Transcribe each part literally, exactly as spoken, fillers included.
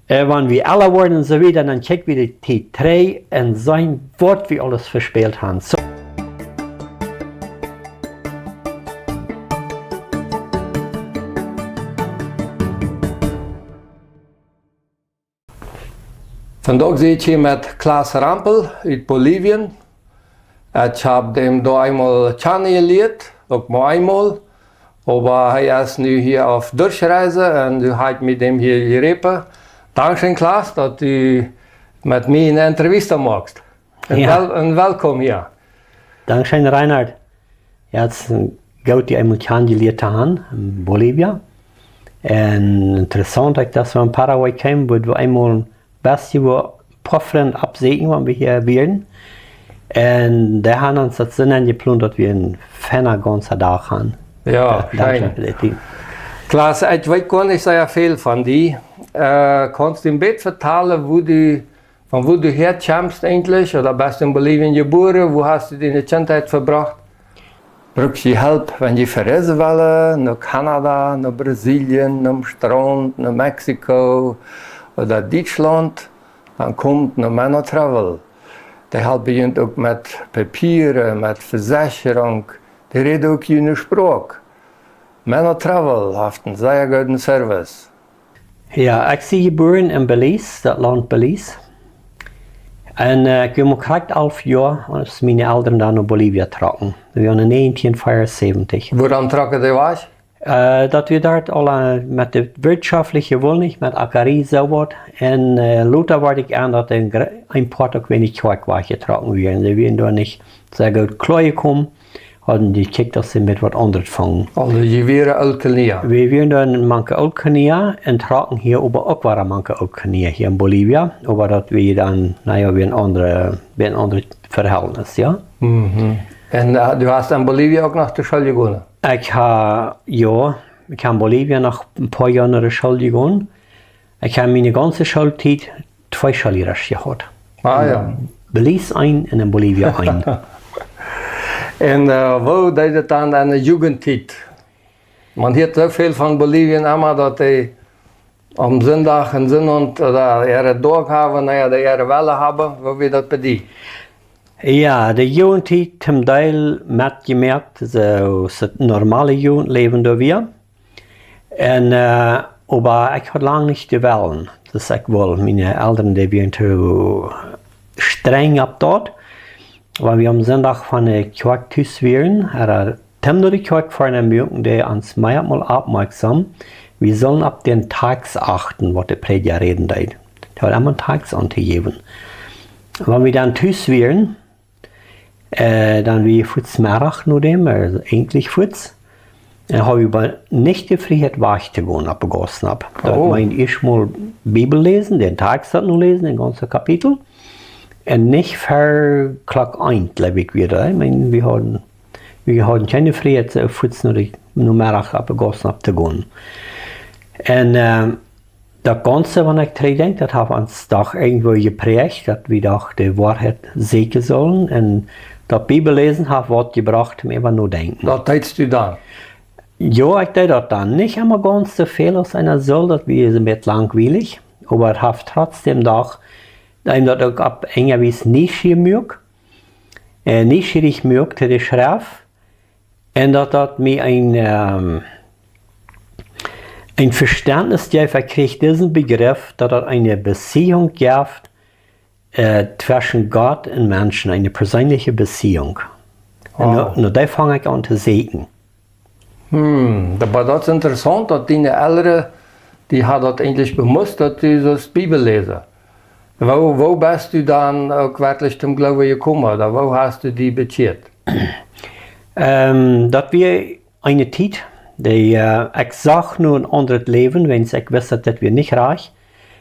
Äh, wan wie elra woaren un soo wieda, dan kjikj wie de Tiet trigj un seenen waut wie aules vespält haben. Soo. Vondoag sit ekj hia met Klaas Rempel ut Bolivien. Ekj hab däm doa eemol kjanen jelieet, uk mau eemol. Oba hee es nu hia opp Durchreise un nu hab ekj mie däm hia jeropen. Dankscheen, Klaas, daut du met mie eene Entrevista moakst. Un, jo, wel-, un welkom hia. Dankscheen, Reinhard. Jo, et es een goot, die eemol kjanen jelieet to haben en Bolivien. Un interessaunt, ekj daut wie en Paraguay kjeemen, wua wie eemol best wua poa Frind oppsieekjen, wan wie hia wieren. Un dee haben ons daut soo enjeplont, daut wie een feinen gaunzen Dach haben. Jo, jo, scheen. Dankscheen fa de Tiet. Klaas, ekj weet goanich sea väl von die. Äh, kaust du een bät vetalen, wua du, von wua du häakjemst eejentlich? Ooda best du en Bolivien jebuaren? Wua hast du diene Kjintheit vebrocht? Bruck jie Help, wan jie vereisen wellen, no Kanada, no Brasilien, nom Straunt, no Mexiko ooda Dietschlaunt, dan komt no Menno Travel. Dee halpen junt uk met Papieren, met Vesechrunk. Dee räden uk june Sproak. Menno Travel haft een sea gooden Service. Jo, ekj sie jebuaren en Belize, daut Launt Belize. Un, äh, ekj wia mau krakjt alf Joa, aus miene Elren dan no Bolivien trocken. Daut wia en näajentieen veaunsäwentich. Wuarom trocken dee wajch? Äh, daut wia doa aul, äh, met de wirtschaftliche Welt nich, met Ackerie soo waut. Un, äh, lota wort ekj en, daut een gr-, een Poat uk weinich Kjoakj wajchjetrocken wieren. Dee wieren doa nich sea goot kloa jekomen. Hauden jekjikjt, daut see met waut aundret fungen. Aulsoo, jie wieren Ooltkolonia? Wie wieren doa mank Ooltkolonia un trocken hia oba uk wada mank Ooltkolonia hia en Bolivien. Oba daut wia dan, na jo, wia een aundret, wia een aundret Verhältnis, jo. Mhm. Un, äh, du hast en Bolivien uk noch no de School jegonen? Ekj hab, jo, ekj hab en Bolivien noch een poa Joa no de School jegonen. Ekj hab miene gaunze Schooltiet twee Schoollierasch jehaut. Ah, jo. En Belize een un en Bolivien een. Un, äh, woo deed et dan en de Jugendtiet? Maun hieet soo väl von Bolivien emma, daut dee aum Sindach un Sinnowent ooda äare Doag haben, na jo, dee äare Wellen haben. Woo wia daut bie die? Jo, de Jugendtiet toom Deel metjemoakt, soo aus daut normale Jugendläwen doa wia. Un, äh, oba ekj haud lang nich de Wellen. Daut es, ekj wull, miene Elren, dee wieren too strenj opp daut. Wan wie aum Sindach von de Kjoakj tus wieren, ooda toom no de Kjoakj foaren, dan muaken dee ons meamol oppmoaksom, wie sullen opp dän Takst achten, waut de Prädja räden deed. Dee haud emma een Takst auntojäwen. Wan wie dan tus wieren, äh, dan wia fuaz Meddach no däm, äh, eejentlich fuaz. Un haud wie oba nich de Frieheit wajch to gonen opp de Gaussen opp. Daut, oh, meent ieescht mol Bibel läsen, dän Takst daut no läsen, daut gaunze Kapitel. Un nich ver Klock eent, jleew ekj, wia daut. Ekj meen, wie hauden, wie hauden kjeene Frieheit, soo fuaz no de, no Meddach opp de Gaussen opp to gonen. Un, äh, daut gaunze, wan ekj trigj denkj, daut haft ons doch irjentwoo jepräacht, daut wie doch de Woarheit sieekjen sullen. Un daut Bibel läsen haft waut jebrocht, toom äwa nodenkjen. Waut deedst du dan? Jo, ekj deed daut dan. Nich emma gaunz soo väl aus eena sull, daut wia een bät langwielich. Oba et haft trotzdäm doch, eenem daut uk opp eene Wies nieschieesch jemoakt, äh, nieschieesch jemoakt to de Schreft. Un daut daut mie een, ähm, een Vestentnis jeef, ekj kjrieech disen Begriff, daut daut eene Beziehunk jeft, äh, tweschen Gott un Menschen, eene perseenelje Beziehunk. Un, wow, no, no dee funk ekj aun to sieekjen. Hm, oba daut es interessaunt, daut diene Elren, dee hauden daut eejentlich bemusst, daut du sust Bibel läsen. Woo, woo best du dan uk werkjlich toom Gloowen jekomen? Ooda woo hast du die bekjieet? Ähm, daut wia eene Tiet, dee, äh, ekj sach nu een aundret Läwen, wiels ekj wist, daut dit wia nich rajcht.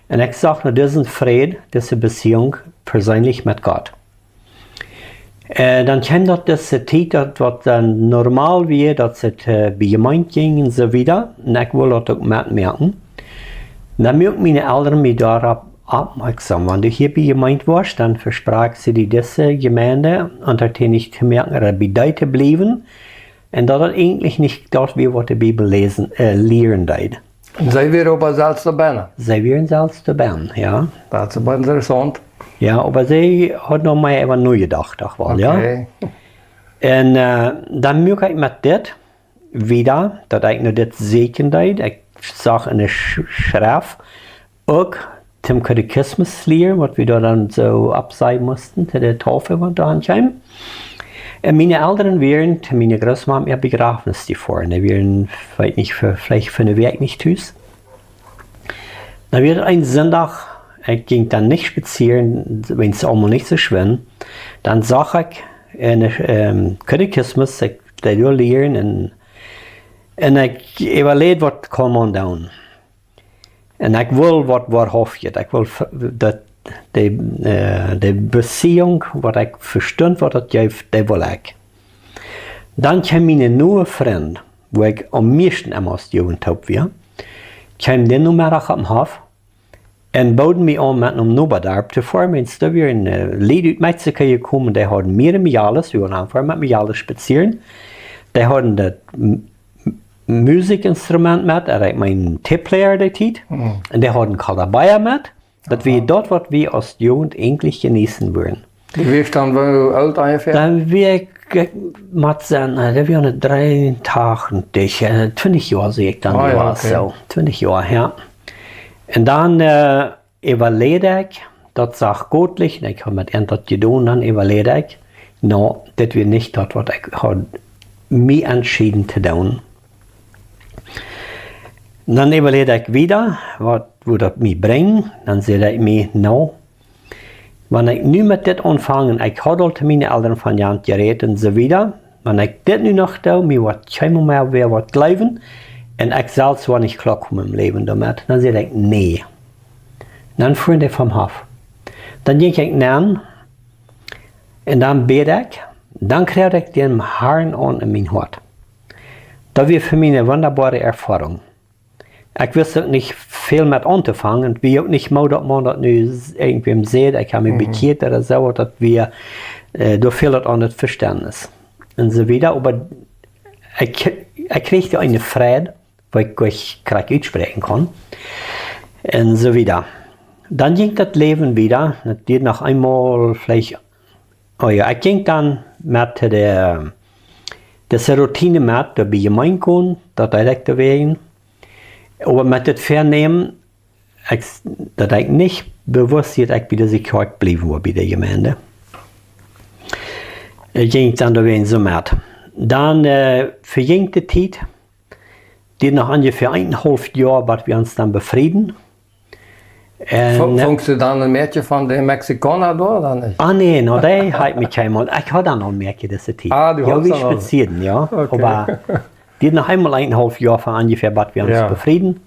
Un ekj sach nu disen Fräd, dise Beziehunk perseenlich met Gott. Äh, dan kjeem daut dise Tiet, daut waut dan normal wia, daut see, äh, bie Jemeent jinjen un soo wieda. Un ekj wull daut uk metmoaken. Dan muaken miene Elren mie doaropp oppmoaksom. Wan du hia bie Jemeent woascht, dan vesprakjen see die dise Jemeent unjatänich to moaken, ooda bie dee to bliewen. Un daut daut eejentlich nich daut wia, waut de Bibel läsen, äh, lieren deed. Un see wieren oba selfst doa bennen. See wieren selfst doa bennen, jo. Daut es oba interessaunt. Jo, oba see haud noch mea äwa nojedocht, doch woll, jo. Okay. Un äh, dan muak ekj met dit wieda, daut ekj no dit sieekjen deed. Ekj sach enne Sch-, Schreft uk toom Katechismus lieren, waut wie doa dan soo oppsajen musten, to de Taufel, waut doa aunkjeem. Un miene Elren wieren to miene Grootmam äa Bejrafnis jefoaren. Dee wieren, weet nich, fa, veleicht fa eene Wäakj nich tus. Dan wia daut een Sindach, ekj jinkj dan nich spazieren, wiels et aulemol nich soo scheen wia. Dan sach ekj enne ähm, Katechismus, ekj deed doa lieren un, un ekj äwaleid, waut kaun maun doonen. Un ekj wull waut Woarhauftjet. Ekj wull f-, daut de, äh, de Beziehung, waut ekj vestunt, waut daut jeef, dee wull ekj. Dan kjeem miene noe Frind, wua ekj aum mieeschten emma aus Jugent toop wia, kjeem dän Nomeddach oppem Hoff un booden mie aun, met no Nobadarp to foaren. Wiels doa wieren äh, Lied ut Mexiko jekomen, dee hauden mea Mejales, wie wieren aunjefoaren met Mejales spazieren. Dee hauden daut M-, Musikinstrument met, äh, ekj meen, Tape Player de Tiet. Mhm. Un dee hauden Kalabaja met. Daut wia daut, waut wie aus Jugent eejentlich jeneeten wudden. Wia dan woo oolt onjefäa? Dan wia ekj, ekj mott sajen, äh, daut wia ne dreeuntachentich, äh, twintich Joa, saj ekj dan, ah, jo, okay. Soo, twintich Joa, jo. Un dan äh, äwaleid ekj, daut sach goot ut, un ekj haud met an daut jedonen, dan äwaleid ekj, no, dit wia nich daut, waut ekj haud mie entschieden to doonen. Dan äwaleid ekj wieda, waut wudd daut mie brinjen? Dan säd ekj mie, no, wan ekj nu met dit aunfang, ekj haud aul to miene Elren von jant jerät un soo wieda, wan ekj dit nu noch doo, mie woat kjeenmol mea wäa waut jleewen, un ekj selfst woa nich kloakomen em Läwen doamet. Dan säd ekj, nä. Dan fuaren dee vom Hoff. Dan jinkj ekj nenn un dan bäd ekj, dan kjrieech ekj dän Harn aun en mien Hoat. Daut wia fa mie ne wundaboare Erfoarunk. Ekj wist uk nich väl met auntofangen. Wia uk nich mau, daut maun daut nu s-, irjentwäm säd, ekj hab mie, mhm, bekjieet ooda soo, daut wia, äh, doa fäld daut aun daut Vestentnis. Un soo wieda, oba ekj, ekj kjrieech doa eene Freid, waut ekj nich krakjt utspräakjen kunn. Un soo wieda. Dan jinkj daut Läwen wieda. Daut dieed noch eemol veleicht, oh jo, ekj jinkj dan met de, dise Routine met, doa bie Jemeent gonen, daut deed ekj doawäajen. Oba met daut Väanämen, ekj, daut ekj nich bewust, daut ekj bie dise Kjoakj bliewen wull, bie de Jemeent. Äh, jinkj dan doawäajen soo met. Dan äh, vejinj de Tiet, dieed noch onjefäa eenenhaulf Joa, bat wie ons dan befrieden. Un, äh, fungst du dan een Mäakje von de Mexikauna doa, ooda nich? Ah, nä, no, dee haud mie kjeenmol. Ekj haud dan aul een Mäakje dise Tiet. Ah, du haudst dan aul. Jo, wie spazieeden, jo. Okay. Oba dieed noch eemol eenenhaulf Joa von onjefäa, bat wie ons, jo, befrieden.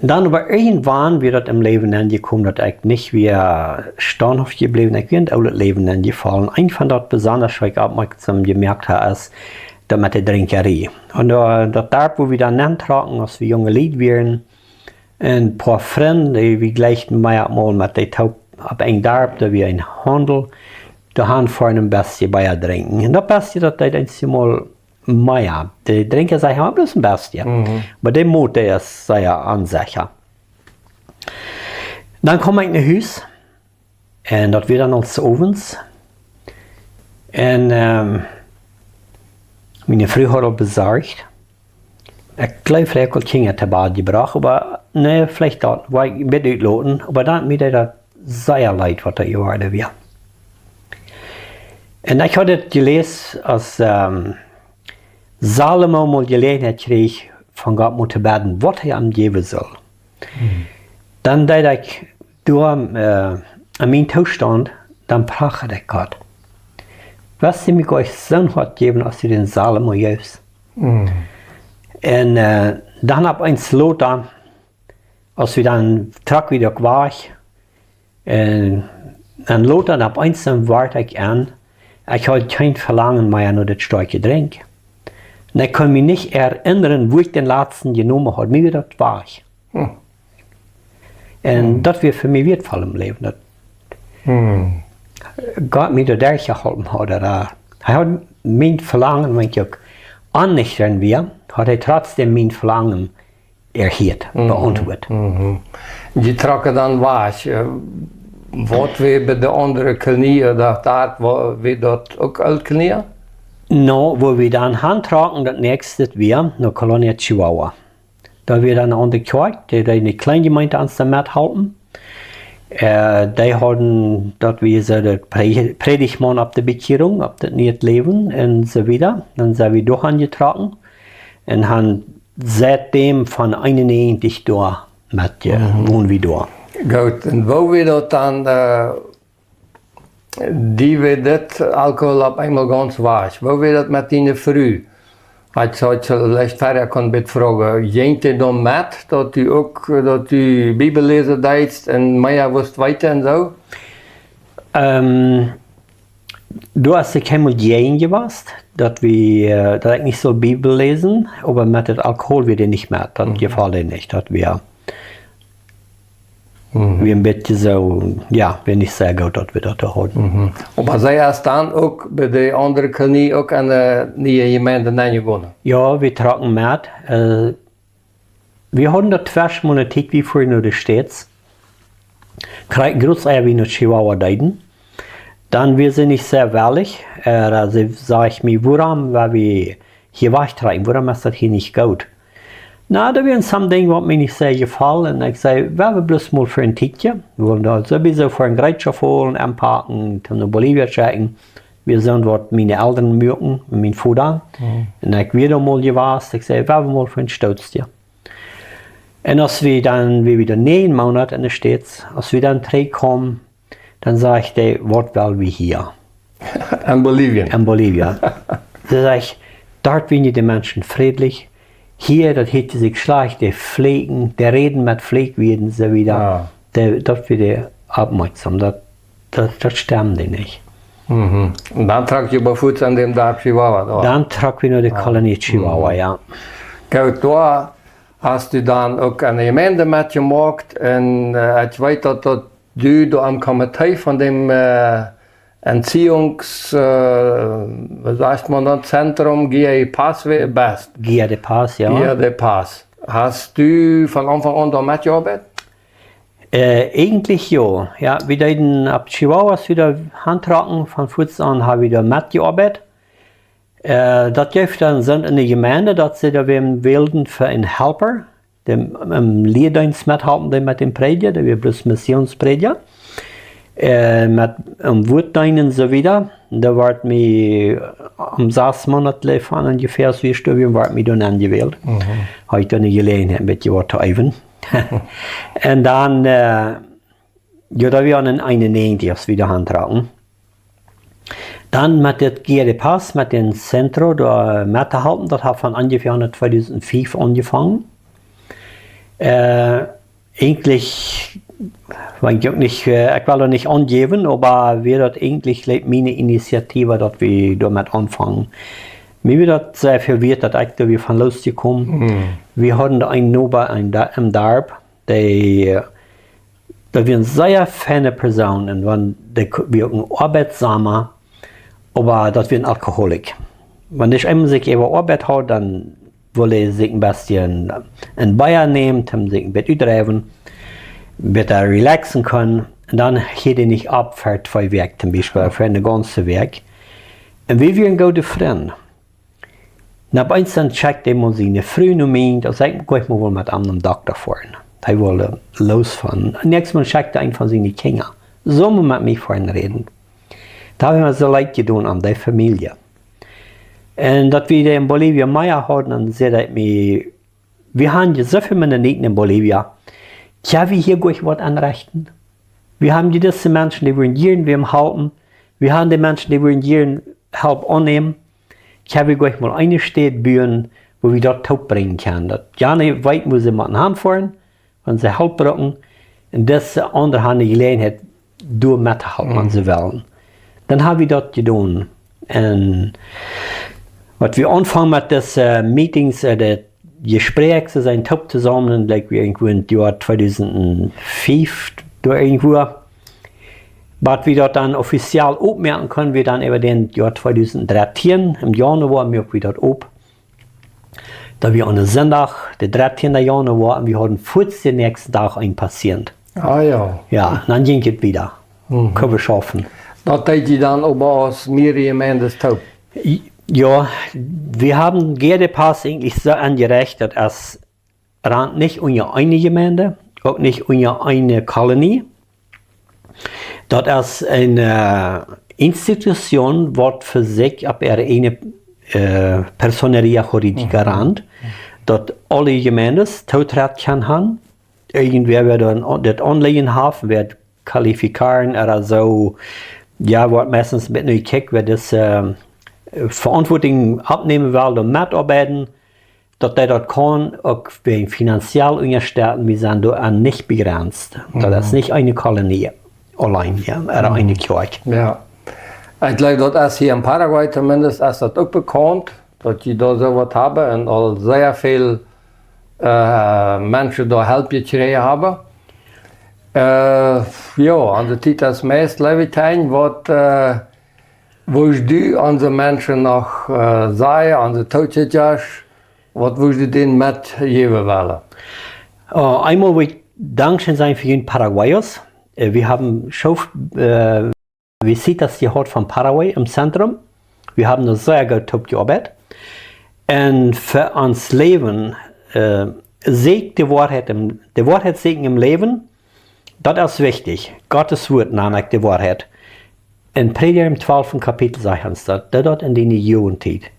Un dan oba irjentwan wia daut em Läwen aunjekomen, daut ekj nich wia staunthauft jebläwen, ekj wia en daut oole Läwen aunjefollen. Eent von daut besondasch, waut ekj oppmoakjsom jemoakt hab, es daut met de Drinkjarie. Un äh, daut Darp, wua wie dan nentrocken, aus wie junge Lied wieren, een poa Frind, dee wie jlikjten mea mol met dee toop opp een Darp, doa wia een Haundel, doa han foaren een bestje Bia drinkjen. Un daut bestje, daut deed eenjemol mea. De Drinkja sajen, hab bloos een bestje. Mhm. Oba dee Moot, dee es sea onsecha. Dan kjeem ekj no Hus. Un daut wia dan aul 's Owents. Un ähm, miene Fru haud aul besorcht. Ekj jleew, veleicht aul Kjinja to Bad jebrocht, oba nä, veleicht daut, wua ekj een bät utloten, oba dan mie deed daut sea leet, waut doa jeworden wia. Un ekj haud daut jeläsen, aus ähm, Salomo mol Jeläajenheit kjrieech, von Gott mol to bäden, waut hee am jäwen sull. Mhm. Dan deed ekj doa äh, en mienen Toostaunt, dan pracht ekj Gott: Wurscht du mie nich soon Hoat jäwen, aus du dän Salomo jeefst? Mhm. Un äh, dan opp eemol lota, aus wie dan trocken wie doa wajch, un, un lota opp eemol wort ekj en, ekj haud kjeen Velangen mea no daut stoakje Drinkj. Un ekj kunn mie nich erinnren, wua ekj dän latsten jenomen haud. Mie wia daut wajch. Hm. Un, hm, daut wia fa mie wieetvoll em Läwen. Daut, hm, Gott mie doa derchjeholpen haud. Ooda, äh, hee haud mien Velangen, wan ekj uk onnuchtren wia, haud hee trotzdäm mien Velangen erhieet, beauntwuat. Jie trocken dan wajch. Waut wia bie de aundre Kolonie, daut, daut wia daut uk Ooltkolonie? No, wua wie dan han trocken, daut näakjste wia no Colonia Chihuahua. Doa wia dan aun de Kjoakj, dee, dee ne kjleene Jemeent aun to methalpen. Dee hauden, daut wia soo de Prädichtmaun opp de Bekjierunk, opp daut niee Läwen un soo wieda. Dan sent wie doa han jetrocken un han sietdäm von eenunnäajentich doa met, wonen wie doa. Goot, un woo wia daut dan, die wia dit Alkohol opp eemol gaunz wajch? Woo wia daut met diene Fru? Aus ekj veleicht wieda kunn bät froagen, jinkj dee dan met, daut du uk, daut du Bibel läsen deetst un mea wust weeten un soo? Doa es see kjeenmol jäajen jewast, daut wie, daut ekj nich sull Bibel läsen, oba met daut Alkohol wia dee nich met, daut jefoll dee nich, daut wia, wia een bät soo, jo, wia nich sea goot, daut wie daut doa hauden. Oba see es dan uk bie de aundre Kolonie uk en de niee Jemeent nenjegonen? Jo, wie trocken met. Wie hauden doa tweschmol ne Tiet, wie fuaren no de States. Krakjt krakjt ea wie no Chihuahua deeden. Dan wia see nich sea wellich. See säd mie: "Wuarom woa wie hia wajchtrakjen? Wuarom es daut hia nich goot?" Na, doa wieren some Dinja, waut mie nich sea jefollen. Un ekj säd: "Woa wie bloos mol fa een Tiet. Wie wellen doa sowieso fa een Jereetschoft holen, enpacken, no Bolivia schekjen." Wie sent, waut miene Elren muaken, mien Voda. Un ekj wia doa mol jewast, ekj säd: "Woa wie mol fa een Stootje." Un aus wie dan, wie wieren näajen Moonat en de States, aus wie dan trigjkjeemen, dan säd ekj: "Waut well wie hia?" En Bolivien? En Bolivia. Dan säd ekj: "Doa wieren de Menschen frädlich. Hia, daut hieet sikj schlajcht, dee fluaken, dee räden met Fluakwieda un soo wieda." Dee, daut wia dee oppmoakjsom, daut, daut, daut stemd nich. Un dan trock jie bie fuaz en däm Darp Chihuahua doa? Dan trock wie no de Kolonie Chihuahua, jo. Goot, doa hast du dan uk en de Jemeent metjemoakt un ekj weet, daut, daut du doa aum Komitee von däm Entziehungs-, woo sajcht maun daut, Zentrum, Guia y Paz best. Guia de Paz, jo. Guia de Paz. Hast du von Aunfank aun doa metjeoabeit? Eejentlich jo. Jo, wie deeden opp Chihuahua, aus wie doa han trocken, von fuaz aun ha wie doa metjeoabeit. Daut jeef dan soo en de Jemeent, daut see doa wäm wullen fa een Helper, dee em Lieedeenst methalpen deed met däm Prädja, dee wia bloos Missionsprädja. Met em Wuat deenen un soo wieda. Doa wort mie, om sas Moonat von onjefäa, aus wie stoawen, wort mie doa aunjewält. Ha ekj doa ne Jeläajenheit, een bät waut to äwen. Un dan, jo, doa wia wie en eenunnäajentich, aus wie doa han trocken. Dan met dit Guia de Paz, met dän Centro doa mettohalpen, daut haft von onjefäa aun tweedusent fief aunjefongen. Eejentlich, wan ekj uk nich, ekj well daut nich aunjäwen, oba wia daut eejentlich miene Initiative, daut wie doa met aunfongen. Mie wia daut sea väl wieet, daut ekj doa wia von losjekomen. Wie hauden doa eenen Noba em Darp, dee daut wia ne sea feine Persoon un wan, dee wia uk een Oabeitsama, oba daut wia een Alkoholik. Wan dee eemol sikj äwaoabeit haud, dan wull hee sikj een bät een Bia nämen, toom sikj een bät utdreiwen, bäta relaxen kunnen. Un dan hieed hee nich opp fa twee Wäakj, toom Biespel, fa ne gaunze Wäakj. Un wie wieren goode Frind. Na, opp eemol dan schekjt hee mol siene Fru no mie, dan säd ekj: "Go ekj mol woll met am nom Dokta foaren." Hee wull loos von. Näakjstet Mol schekjt hee eent von siene Kjinja. Sull mol met mie foaren räden. Daut haft mie soo leet jedonen aun dee Famielje. Un daut wie dee en Bolivia mea hauden, dan säd hee mie: "Wie haben je soo väl Mennoniten en Bolivia. Kjenn wie hia goanich waut enrechten? Wie haben je dise Menschen, dee wudden jieren wäm halpen. Wie haben de Menschen, dee wudden jieren Help aunnämen. Kjenn wie goanich mol eene Städ buen, wua wie daut toopbrinjen kjennen, daut jane weeten, wua see motten hanfoaren, wan see Help brucken, un dise aundre haben ne Jeläajenheit, doa mettohalpen, wan see wellen." Dan haben wie daut jedonen. Un waut wie aunfungen met dise Meetings, de Jespräakj, see sent toop toop, like, wie irjentwua em Joa tweedusent fief, doa irjentwua. Waut wie daut dan offiziell opmoaken kunnen, wia dan äwa daut Joa tweedusent dartieen, em Januoa muak wie daut op. Daut wia aun een Sindach, de dartieende Januoa, un wie hauden fuaz dän näakjsten Dach een Patient. Ah ja. Jo, dan jinkj et wieda. Kunnen wie schaufen. Daut deed jie dan oba aus mierere Jemeenten toop? Jo, wie haben Gerde Pass eejentlich soo enjerecht, daut es rant nich unja eene Jemeent, uk nich unja eene Kolonie. Daut es eene Institution, waut fa sikj opp äare eejne Personería Jurídica rant, daut aule Jemeenten Tootret kjennen han. Irjentwäa, wäa daut Aunlieen haft, wäa qualifizieren ooda soo, jo, woat meistens met nu kjikjt, wäa dise Veauntwuatunk oppnämen well, doa metoabeiden, daut dee daut kaun, uk wäajen finanziell unjastetten, wie sent doa nich bejrenst. Daut es nich eene Kolonie auleen, jo, ooda eene Kjoakj. Jo. Ekj jleew, daut es hia en Paraguay tominnst, es daut uk bekaunt, daut jie doa soo waut haben un aul sea väl Menschen doa Help jekjräajen haben. Jo, aun de Tiet es meist, jleew ekj, waut wurscht du onse Menschen noch sajen, onse Tookjikjasch, waut wurscht du dän metjäwen wellen? Eemol well ekj dankscheen sajen fa junt Paraguayos. Wie haben schoof visitas jehaut von Paraguay em Zentrum. Wie haben doa sea goot toop jeoabeit. Un fa ons Läwen, säkj de Woarheit, de Woarheit säkjen em Läwen, daut es wichtich. Gottes Wuat, nane ekj, de Woarheit. En Prädja em twalften Kapitel sajcht ons daut, doo daut en diene Jugendtiet,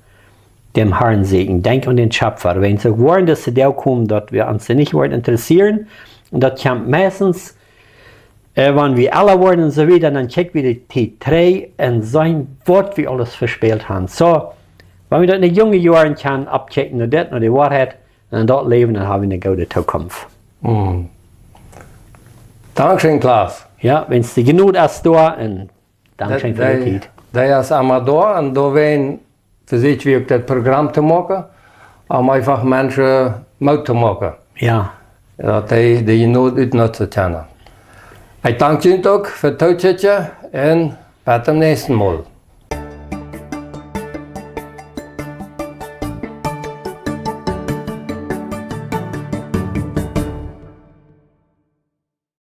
däm Harn säkjen, denkj aun dän Schepfa. Wan see woaren dise Doag komen, daut wie ons nich woaren interessieren, un daut kjemt meistens wan wie ella woaren un soo wieda, dan kjikj wie de Tiet trigj un seenen, waut wie aules vespält han. Soo, wan wie daut en de junge Joaren kjennen oppkjikjen no dit, no de Woarheit, un en daut läwen, dan ha wie eene goode Tookunft. Dankscheen, Klaus. Jo, wan de Jnod es doa, un dankscheen fa de Tiet. Dee es emma doa, un doawäajen vesäkj wie uk daut Program to moaken, om eefach Menschen Moot to moaken, daut dee de Jnod utnutzen kjennen. Ekj dank junt uk fa daut Tookjikjen un bat daut näakjste Mol.